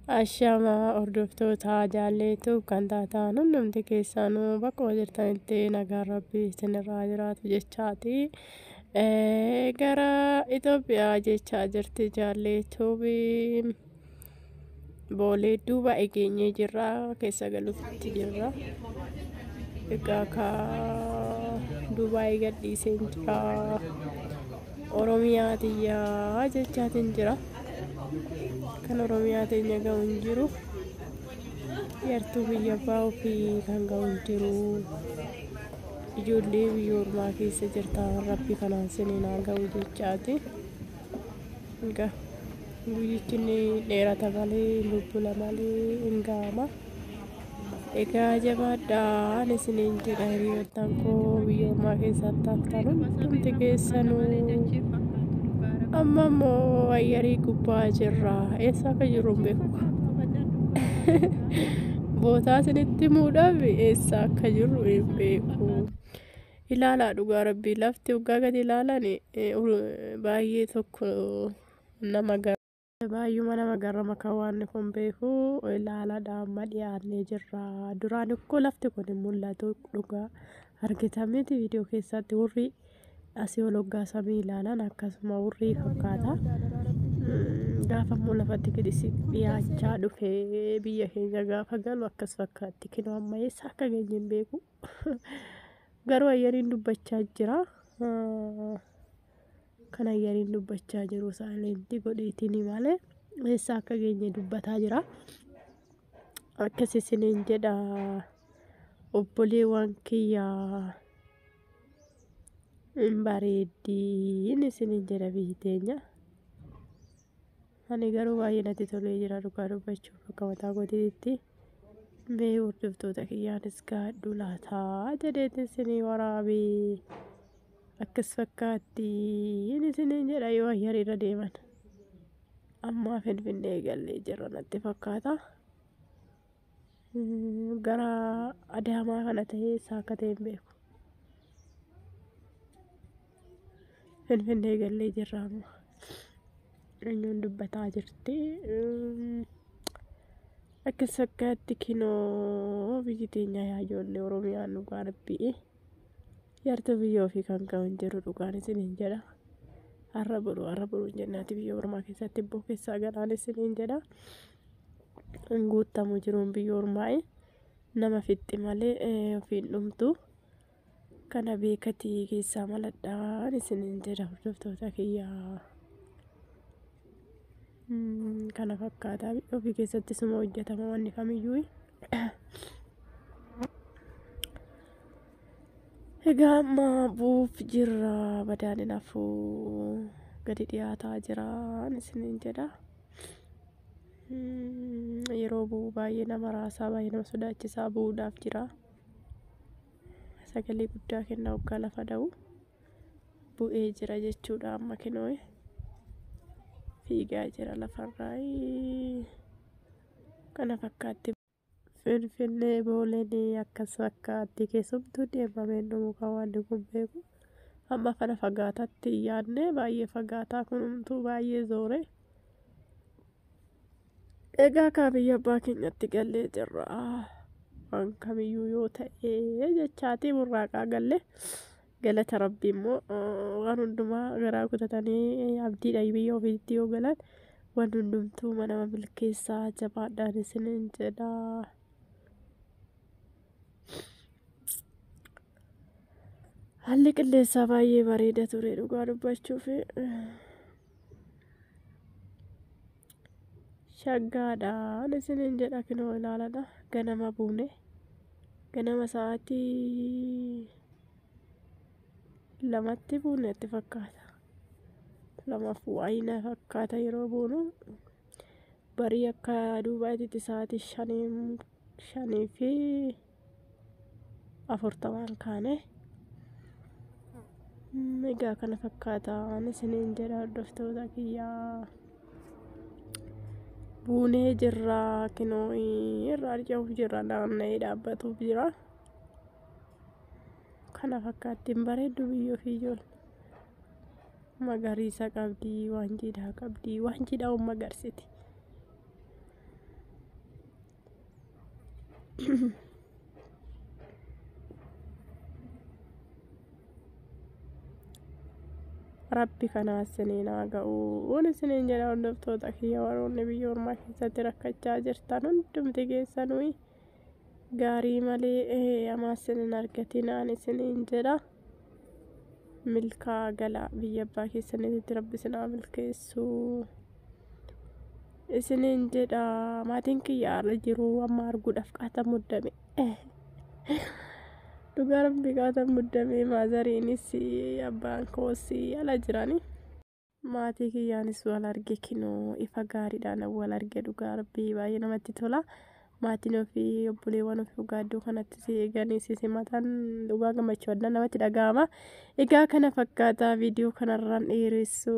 Ashamaa hordoftoota jaalleetu kan taatan hundumti keessanuu bakkuma jirtanitti nagaan rabbii isinirraa jiraatu jechaati. Gara Itoophiyaa jechaa jirti jaalleetuubi. Boolee duuba geenyee jirra, keessa galuutti jirra. Egaa ka Dubaay gadhiiseen jira. Oromiyaa tiyyaa jechaatiin jira. Kan Oromiyaa teenya ga'u hin jiru. Yartuu biyya abbaa ofii kan ga'u hin jiru. Ijoollee biyya ormaa keessa jirtan rabbi kanaan siniin haa ga'u jechaati. Egaa guyyichi inni dheerata malee bubbula malee hin ga'ama. Egaa jabaadhaa ani isiniin jedha, hiriyoottan koo biyya ormaa keessatti haftan hundumti keessanuu. Amma immoo ayyarii gubbaa jirra. Eessa akka jirru hin beeku. Bootaa isinitti himuudhaaf eessa akka jirru hin beeku. Ilaalaa, dhugaa rabbii lafti waggaa gadi ilaalan baay'ee tokko nama baay'uma nama garrama kan waan kun beeku. Ilaaladha, amma dhiyaannee jirra. Duraan ikkoo lafti kun hin mul'atu, dhugaa argitan miti viidiyoo keessatti, warri asii ol hoggaa samii ilaalan akkasuma warri fakkaata. Gaafa immoo lafatti gadi dhiyaachaa dhufee biyya keenya gaafa galu akkas fakkaatti. Kinoo amma eessa akka geenye hin beeku. Garuu ayyariin dubbachaa jira. Kan ayyariin dubbachaa jiru saayilentii godheetiin malee eessa akka geenye dubbataa jira. Akkas isiniin jedha, obboleewwan kiyyaa, hin bareeddiin isiniin jedha biyyi teenya. Ani garuu baay'ee natti tolee jira, dhugaa dubbachuuf akka mataa kootiitti. Mee hordoftoota kiyyaanis gaadhu laataa jedheetin isinii waraabee, akkas fakkaattiin isiniin jedha yoo ayyariirra deeman. Ammaa Finfinnee gallee jirra natti fakkaata. Gara Adaamaa kana ta'ee eessa akka ta'e hin beeku. Finfinnee gallee jirra amma. Eenyuun dubbataa jirti? Akkas fakkaatti kinoo biyyi teenya, yaa ijoollee Oromiyaan, dhugaa rabbii. Yartuu biyya ofii kan ga'u hin jiru, dhugaan isiniin jedha. Har'a boru, har'a boru hin jennaati biyya ormaa keessatti ibboo keessaa galaan isiniin jedha. Hin guuttamu jiruun biyya ormaa, nama fixxi malee ofiin dhumtu. Kana beekatii keessaa maladhaan isiniin jedha, hordoftoota kiyyaa. Kana fakkaataa biyya ofii keessatti suma hojjetama wanni kamiyyuu. Egaa amma bu'uuf jirra, badaan hin hafuu, gadi dhiyaataa jira isiniin jedha. Yeroo bu'u baay'ee nama raasaa, baay'ee nama sodaachisaa bu'uudhaaf jira. Sagalee guddaa kenna waggaa lafa dha'u. Bu'ee jira jechuudha, amma kinoo fiigaa jira lafarraa. Kana fakkaatti. Finfinnee Booleen akkas fakkaatti, keessumtuu deemameen dhumu kan waan kun beeku. Amma kana fagaatatti hin yaadne, baay'ee fagaataa kunumtuu baay'ee zoore. Egaa kaa biyya abbaa keenyatti gallee jirra. Waan kamiyyuu yoo ta'e jechaatii burraaqaa galle, galata rabbii immoo waan hundumaa garaa kutatanii abdiidhaan biyya ofiitti yoo galan waan hundumtuu nama milkeessaa, jabaadhaan isiniin jedha. Haalli qilleensaa baay'ee bareeda ture, dhugaa dubbachuuf. Shaggaadhaan isiniin jedha, kinoo ilaaladha. Ganama buune. Ganama sa'aatii 2tti buune itti fakkaata. 2f waayina fakkaata yeroo buunu. Barii akka duubaatitti sa'aatii 5:40n kaane. Egaa kana fakkaata isiniin jedha, hordoftoota kiyyaa. Buunee jirra, kinoo irraa harca'uuf jirra, naanna'ee dhaabbatuuf jira. Kana fakkaattiin bareeddu biyya ofii ijoollee. Magariisa qabdi, waan jiidhaa qabdi, waan jiidhaa magarsiiti. Rabbi kanaa isiniin haa ga'uun isiniin jedha. Hordoftoota kiyya, warroonni biyya ormaa keessatti rakkachaa jirtan hundumti keessanuu gaarii malee hamaa isinin argatinaan isiniin jedha. Milkaa gala biyya abbaa keessanitti, rabbi isin haa milkeessu isiniin jedha. Maatiin kiyya ala jiru, amma arguudhaaf qaata muddame. Dhugaa rabbi qaata muddame. Maazariinis abbaan koos ala jirani. Maatii kiyyaanis wal arge, kinoo ifa gaariidhaan wal arge. Dhugaa rabbii baay'ee namatti tola. Maatiin ofii, obboleewwan ofii dhugaa iddoo kanatti si eeganii si simatan, dhugaa gammachuu addaa namatti dhaga'ama. Egaa kana fakkaata, viidiyoo kanarraan dheeressu,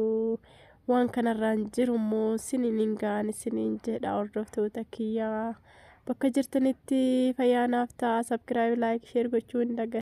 waan kanarraan jiru immoo siniin hin ga'an isiniin jedha. Hordoftoota kiyyaa, bakka jirtanitti fayyaa naaf ta'a. Subscribe, like, share gochuu hin dagatinaa.